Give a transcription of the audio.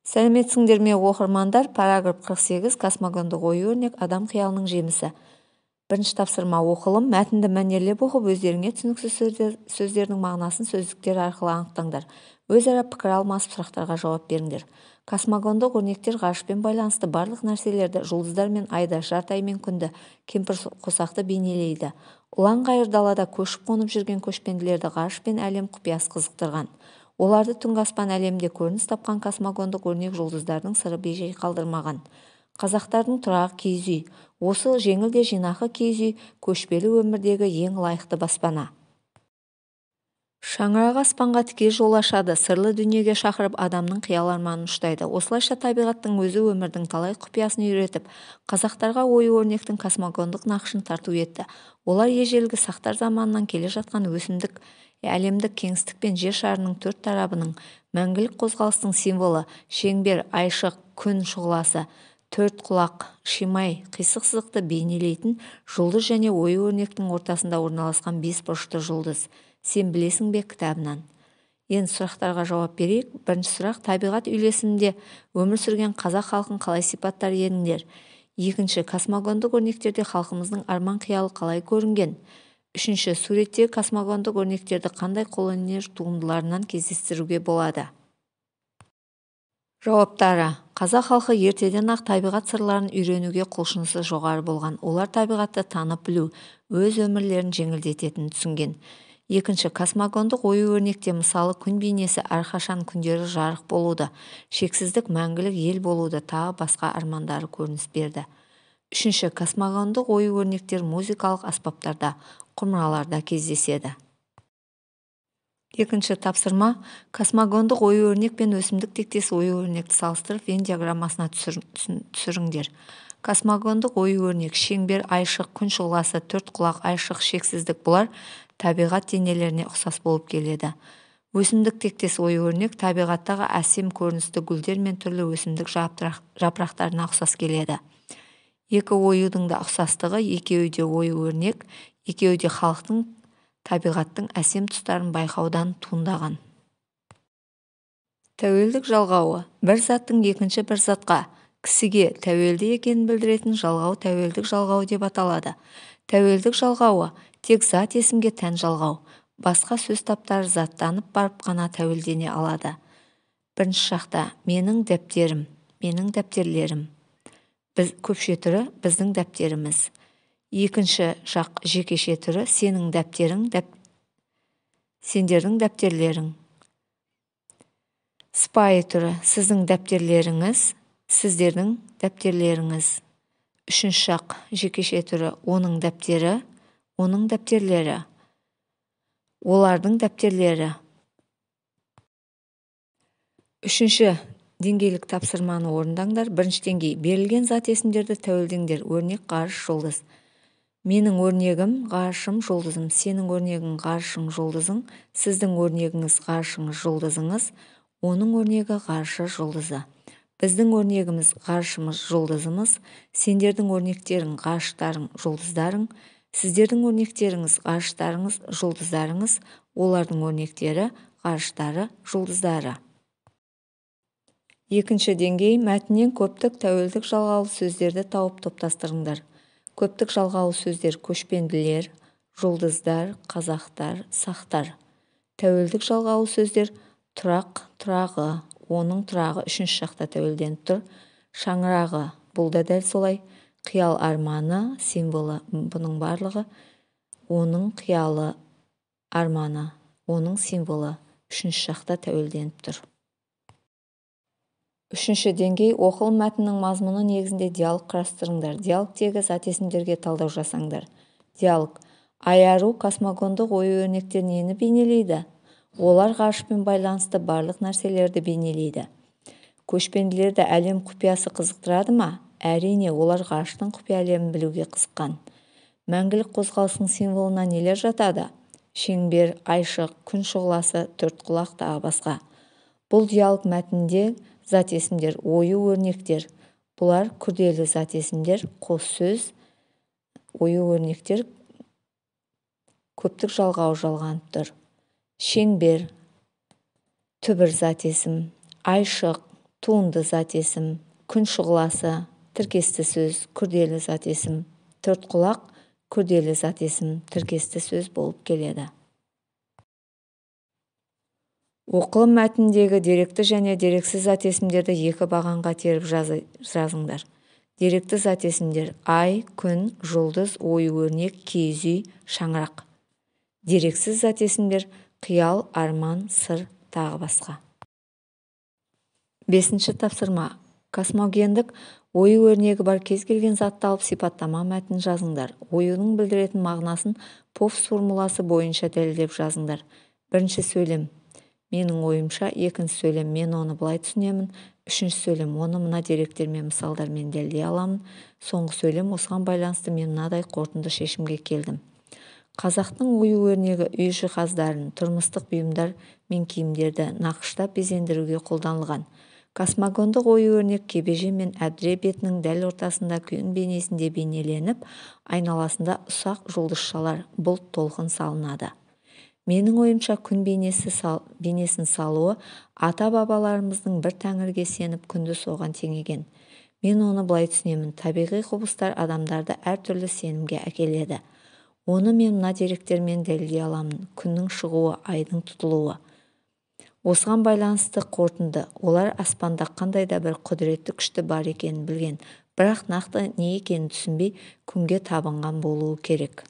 Сәлеметсіңдер ме, оқырмандар? Параграф 48. Космогондық ою-өрнек адам қиялының жемісі. Бірінші тапсырма, оқылым. Мәтінді мәнерлеп оқып, өздеріңе түсініксіз сөздердің мағынасын сөздіктер арқылы анықтаңдар. Өзара пікір алмасып, сұрақтарға жауап беріңдер. Космогондық өрнектер ғарышпен байланысты барлық нәрселерді, жұлдыздар мен айды, жарты ай мен күнді, кемпір қосақты бейнелейді. Ұлан-ғайыр далада көшіп-қонып жүрген көшпенділерді ғарыш пен әлем құпиясы қызықтырған. Оларды түнгі аспан әлемінде көрініс тапқан космогондық өрнек, жұлдыздардың сыры бейжай қалдырмаған. Қазақтардың тұрағы киіз үй. Осы жеңіл де жинақы киіз үй көшпелі өмірдегі ең лайықты баспана. Шаңырағы аспанға тіке жол ашады, сырлы дүниеге шақырып, адамның қиял арманын ұштайды. Осылайша табиғаттың өзі өмірдің талай құпиясын үйретіп, қазақтарға ою-өрнектің космогондық нақышын тарту етті. Олар ежелгі сақтар заманынан келе жатқан өсімдік әлемдік кеңістік пен жер шарының төрт тарабының, мәңгілік қозғалыстың символы, шеңбер, айшық, күн шұғыласы, төрт құлақ, шимай, қисық сызықты бейнелейтін жұлдыз және ою-өрнектің ортасында орналасқан бес бұрышты жұлдыз. Сен білесің бе кітабынан. Енді сұрақтарға жауап берейік. Бірінші сұрақ: табиғат үйлесімінде өмір сүрген қазақ халқын қалай сипаттар едіңдер? Екінші: космогондық өрнектерде халқымыздың арман-қиялы қалай көрінген? Үшінші: суреттегі космогондық өрнектерді қандай қолөнер туындыларынан кездестіруге болады? Жауаптары. Қазақ халқы ертеден-ақ табиғат сырларын үйренуге құлшынысы жоғары болған. Олар табиғатты танып білу өз өмірлерін жеңілдететінін түсінген. Екінші, космогондық ою-өрнекте, мысалы, күн бейнесі әрқашан күндері жарық болуды, шексіздік, мәңгілік ел болуды, тағы басқа армандары көрініс берді. Үшінші, космогондық ою-өрнектер музыкалық аспаптарда, құмыраларда кездеседі. Екінші тапсырма: космогондық ою-өрнек пен өсімдік тектес ою-өрнекті салыстырып, Венн диаграммасына түсіріңдер. Космогондық ою-өрнек, шеңбер, айшық, күн шұғыласы, төрт құлақ, айшық, шексіздік — бұлар табиғат денелеріне ұқсас болып келеді. Өсімдік тектес ою-өрнек табиғаттағы әсем көріністі гүлдер мен түрлі өсімдік жапырақтарына ұқсас келеді. Екі оюдың да ұқсастығы: екеуі де ою-өрнек, екеуі де халықтың табиғаттың әсем тұстарын байқаудан туындаған. Тәуелдік жалғауы. Бір заттың екінші бір затқа, кісіге тәуелді екенін білдіретін жалғау тәуелдік жалғау деп аталады. Тәуелдік жалғауы тек зат есімге тән жалғау. Басқа сөз таптары заттанып барып қана тәуелдене алады. Бірінші жақта: менің дәптерім, менің дәптерлерім. Біз көпше түрі: біздің дәптеріміз. Екінші жақ жекеше түрі: сенің дәптерің, сендердің дәптерлерің. Сыпайы түрі: сіздің дәптерлеріңіз, сіздердің дәптерлеріңіз. Үшінші жақ жекеше түрі: оның дәптері, оның дәптерлері, олардың дәптерлері. Үшінші деңгейлік тапсырманы орындаңдар. Бірінші деңгей: берілген зат есімдерді тәуелдеңдер. Өрнек, ғарыш, жұлдыз. Менің өрнегім, ғарышым, жұлдызым. Сенің өрнегің, ғарышың, жұлдызың. Сіздің өрнегіңіз, ғарышыңыз, жұлдызыңыз. Оның өрнегі, ғарышы, жұлдызы. Біздің өрнегіміз, ғарышымыз, жұлдызымыз. Сендердің өрнектерің, ғарыштарың, жұлдыздарың. Сіздердің өрнектеріңіз, ғарыштарыңыз, жұлдыздарыңыз. Олардың өрнектері, ғарыштары, жұлдыздары. Екінші деңгей: мәтіннен көптік тәуелдік жалғаулы сөздерді тауып топтастырыңдар. Көптік жалғаулы сөздер: көшпенділер, жұлдыздар, қазақтар, сақтар. Тәуелдік жалғаулы сөздер: тұрақ, тұрағы, оның тұрағы үшінші жақта тәуелденіп тұр. Шаңырағы, бұл да дәл солай. Қиял арманы, символы, бұның барлығы оның қиялы арманы, оның символы үшінші жақта тәуелденіп тұр. Үшінші деңгей: оқылым мәтіннің мазмұны негізінде диалог құрастырыңдар. Диалогтегі зат есімдерге талдау жасаңдар. Диалог. Ай-ару, космогондық ою-өрнектер нені бейнелейді? Олар ғарышпен байланысты барлық нәрселерді бейнелейді. Көшпенділерді әлем құпиясы қызықтырады ма? Әрине, олар ғарыштың құпия әлемін білуге қызыққан. Мәңгілік қозғалыстың символына нелер жатады? Шеңбер, айшық, күн шұғыласы, төрт құлақ, тағы басқа. Бұл диалог мәтінінде зат есімдер, ою-өрнектер. Бұлар күрделі зат есімдер, қос сөз, ою-өрнектер көптік жалғауы жалғанып тұр. Шеңбер, түбір зат есім, айшық, Туынды зат есім, күн шұғыласы, тіркесті сөз, күрделі зат есім, төрт құлақ, күрделі зат есім, тіркесті сөз болып келеді. Оқылым мәтініндегі деректі және дерексіз зат есімдерді екі бағанға теріп жазыңдар. Деректі зат есімдер: ай, күн, жұлдыз, ою-өрнек, киіз үй, шаңырақ. Дерексіз зат есімдер: қиял, арман, сыр, тағы басқа. Бесінші тапсырма. Космогендік ою-өрнегі бар кез келген затты алып сипаттама мәтін жазыңдар. Оюдың білдіретін мағынасын Повс формуласы бойынша дәлелдеп жазыңдар. Бірінші сөйлем: менің ойымша. Екінші сөйлем: мен оны былай түсінемін. Үшінші сөйлем: оны мына деректермен, мысалдармен дәлелдей аламын. Соңғы сөйлем: осыған байланысты мен мынадай қорытынды шешімге келдім. Қазақтың ою-өрнегі үй жиһаздарын, тұрмыстық бұйымдар мен киімдерді нақыштап безендіруге қолданылған. Космогондық ою-өрнек кебеже мен әбдіре бетінің дәл ортасында күн бейнесінде бейнеленіп, айналасында ұсақ жұлдызшалар, бұлт, толқын салынады. Менің ойымша, күн бейнесін салуы ата-бабаларымыздың бір тәңірге сеніп, күнді соған теңеген. Мен оны былай түсінемін: табиғи құбылыстар адамдарды әртүрлі сенімге әкеледі. Оны мен мына деректермен дәлелдей аламын: күннің шығуы, айдың тұтылуы. Осыған байланысты қорытынды: олар аспанда қандай да бір құдіретті күшті бар екенін білген, бірақ нақты не екенін түсінбей, күнге табынған болуы керек.